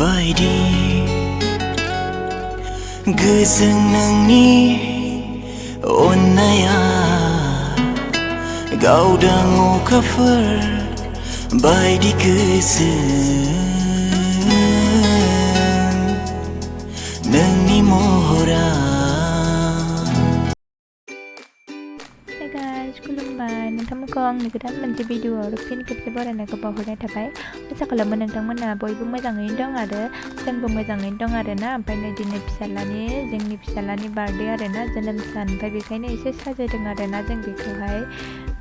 बायदि गोजों नोंनि अननाया गावदों अखाफोर बायदि गोजों नोंनि महरा। Hey guys, खुलुमबाय नोंथांमोनखौ आंनि गोदान मोनसे भिडिअ'आव फिन खेबसे बरायनायखौ बावहरनाय थाबाय। आसा खालामो नोंथांमोना बयबो मोजाङैनो दं आरो जोंबो मोजाङैनो दं आरोना। ओमफ्राय नै दिनै जोंनि फिसालानि बार्थडे आरोना, जोनोम सान। ओमफ्राय बेखायनो एसे साजायदों आरोना जों बेखौहाय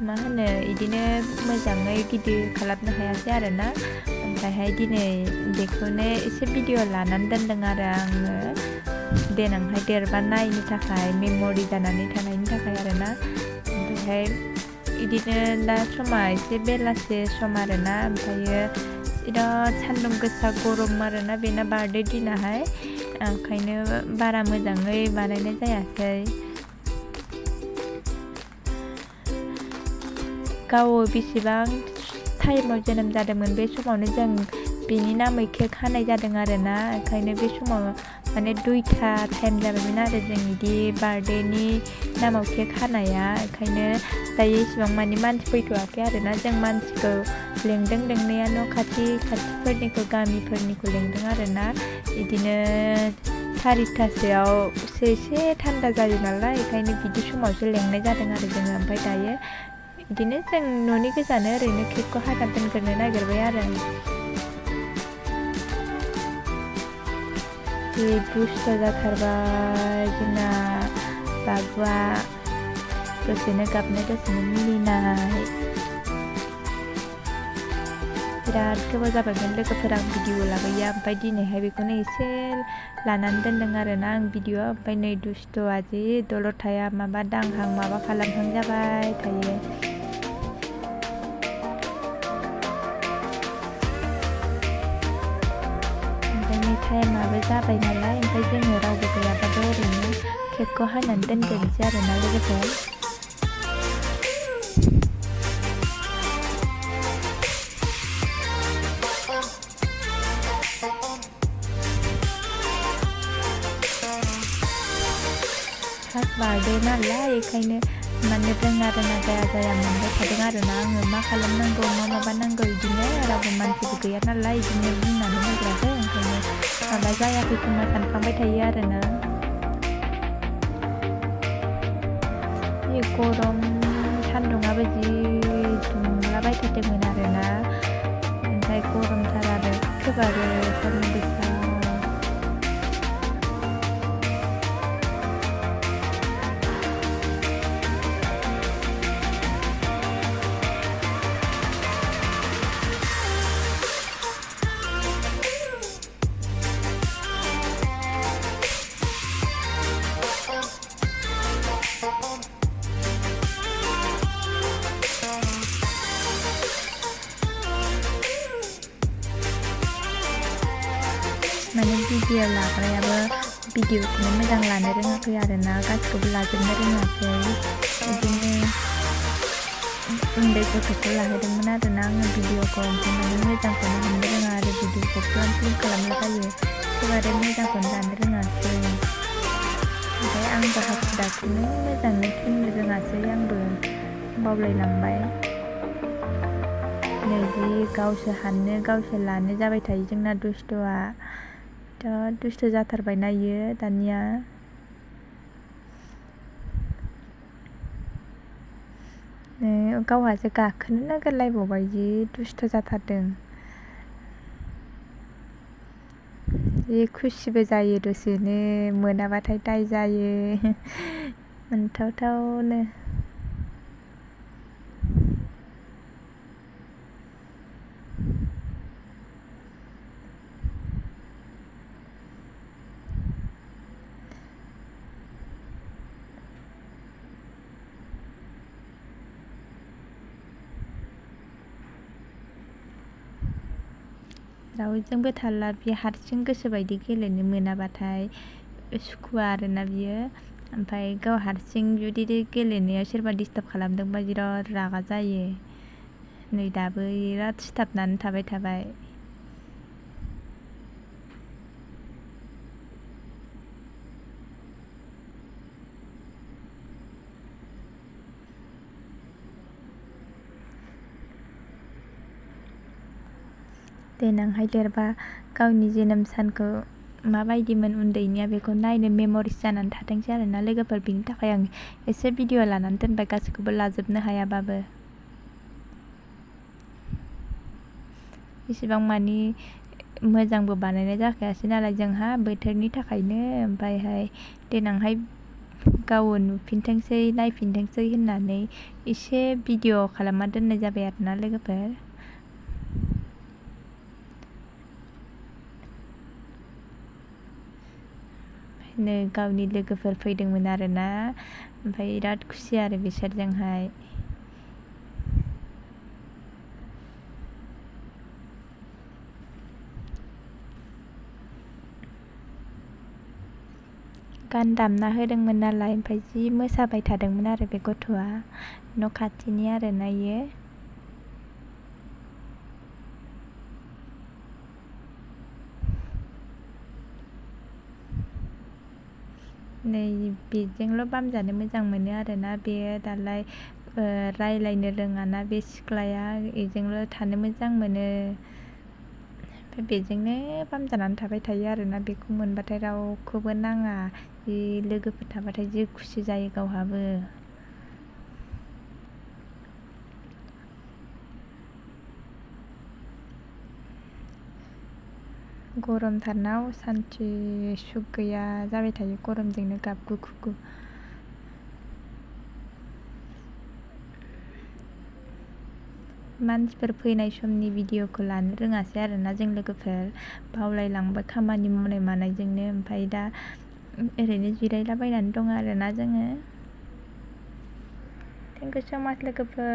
मा होनो इदिनो मोजाङै गिदिर खालामनो हायासै आरोना। ओमफ्रायहाय दिनै बेखौनो एसे भिडिअ' लानानै दोनदों आरो आङो देनांहाय देरबा नायनो थाखाय, मेम'रि जानानै थानायनि थाखाय आरोना। ओमफ्रायहाय इदिनो दा समा एसे बेलासे सम आरोना, ओमफ्रायो बिराद सान्दुं गोसा गरम आरोना बेना बार्थडे दिनाहाय, ओंखायनो बारा मोजाङै बानायनाय जायासै। गाव बेसेबां टाइमाव जोनोम जादोंमोन बे समावनो जों बेनि नामै केक हानाय जादों आरोना। ओंखायनो बे समाव माने 2टा टाइम जाबायमोन आरो जों बिदि बार्थडेनि नामाव केक हानाया। ओंखायनो दायो इसेबां मानि मानसि फैथ'वाखै आरोना। जों मानसिखौ लेंदों लेंनाया न' खाथिफोरनिखौ गामिफोरनिखौ लेंदों आरोना। बिदिनो 4टासोआवसो एसे थान्दा जायो नालाय, ओंखायनो बिदि समावसो लेंनाय जादों आरो जोङो। ओमफ्राय दायो बिदिनो जों न'नि गोजानो ओरैनो केकखौ हाना दोनग्रोनो नागिरबाय आरो। जि दुस्थ' जाथारबाय जोंना बाबुआ, दसेनो गाबनाय दसेनो मिनिनाय। बिराद गोबाव जाबायमोन लोगोफोरा भिडिअ' लाबोया, ओमफ्राय दिनैहाय बेखौनो एसे लानानै दोनदों आरोना आं भिडिअ'। ओमफ्राय नै दुस्थ'आ जि दलर थाया, माबा दांहां माबा खालामहां जाबाय थायो। टाइमाबो जाबाय नालाय, ओमफ्राय जोङो रावबो गैयाबाबो ओरैनो केकखौ हानानै दोनग्रोनोसै आरोना लोगोफोर। फार्स्ट बार्थडे नालाय बेखायनो माने रोङा जाया मोनबाय थादों आरोना आङो। मा खालामनांगौ मा माबानांगौ बिदिनो, रावबो मानसिबो गैया नालाय बिदिनो बुंनानै होग्राबो, ओंखायनो माबा जायाखै खोमा सानफ्लांबाय थायो आरोना। जि गरम, सान्दुङाबो जि दुंलाबायथारदोंमोन आरोना। ओमफ्राय गरमथार आरो एखेबारे सान्दुं गोसा। माने भिडिअ' लाग्रायाबो भिडिअ'खौनो मोजां लानो रोङाखै आरोना, गासिखौबो लाजोबनो रोङाखै। बिदिनो उन्दै गथ'खौ लाहोदोंमोन आरोना आङो भिडिअ'खौ, ओमफ्राय माने मोजांखौनो हमनो रोङा आरो भिडिअ'खौ फ्लिम खालामलाबायो, एखेबारे मोजांखौनो लानो रोङासै। ओमफ्राय आंबो हाखु दाखुनो मोजाङै खेमनो रोङासै, आंबो बावलायलांबाय। नै जि गावसो हाननो गावसो लानो जाबाय थायो जोंना दुस्थ'आ। बिराद दुस्थ' जाथारबायना इयो दानिया। गावहासो गाखोनो नागिरलायबावबाय, जि दुस्थ' जाथारदों। जि खुसिबो जायो दसेनो, मोनाबाथाय दाय जायो मोनथावथावनो। रावजोंबो थाला, बियो हारसिं गोसोबायदि गेलेनो मोनाबाथाय सुखुवा आरोना बियो। ओमफ्राय गाव हारसिं जुदि गेलेनायाव सोरबा डिस्टार्ब खालामदोंबा बिराद रागा जायो। नै दाबो बिराद सिथाबनानै थाबाय। देनांहाय देरबा गावनि जोनोम सानखौ माबायदिमोन उन्दैनिया बेखौ नायनो मेम'रिस जानानै थाथोंसै आरोना लोगोफोर। बिनि थाखाय आं एसे भिडिअ लानानै दोनबाय, गासैखौबो लाजोबनो हायाबाबो। इसिबां मानि मोजांबो बानायनाय जाखायासै नालाय जोंहा बोथोरनि थाखायनो, ओमफ्रायहाय देनांहाय गाव नुफिनथोंसै नायफिनथोंसै होननानै एसे भिडिअ खालामना दोननाय जाबाय आरोना लोगोफोर। नो गावनि लोगोफोर फैदोंमोन आरोना, ओमफ्राय बिराद खुसि आरो बिसोरजोंहाय। गान दामना होदोंमोन नालाय, ओमफ्राय जि मोसाबाय थादोंमोन आरो बे गथ'आ, न' खाथिनि आरोना इयो। नै बेजोंल' बामजानो मोजां मोनो आरोना बेयो दालाय रायलायनो रोङाना बे सिख्लाया, बेजोंल' थानो मोजां मोनो। ओमफ्राय बेजोंनो बामजानानै थाबाय थायो आरोना, बेखौ मोनबाथाय रावखौबो नाङा। जि लोगोफोर थाबाथाय जि खुसि जायो गावहाबो। गरमथारना सान्थि सुख गैया जाबाय थायो गरमजोंनो गाबगु खुगु। मानसिफोर फैनाय समनि भिडिअखौ लानो रोङासै आरोना जों लोगोफोर, बावलायलांबाय खामानि मावनाय मानायजोंनो। ओमफ्राय दा ओरैनो जिरायलाबायनानै दं आरोना जोङो। थेंक इउ स' माच लोगोफोर।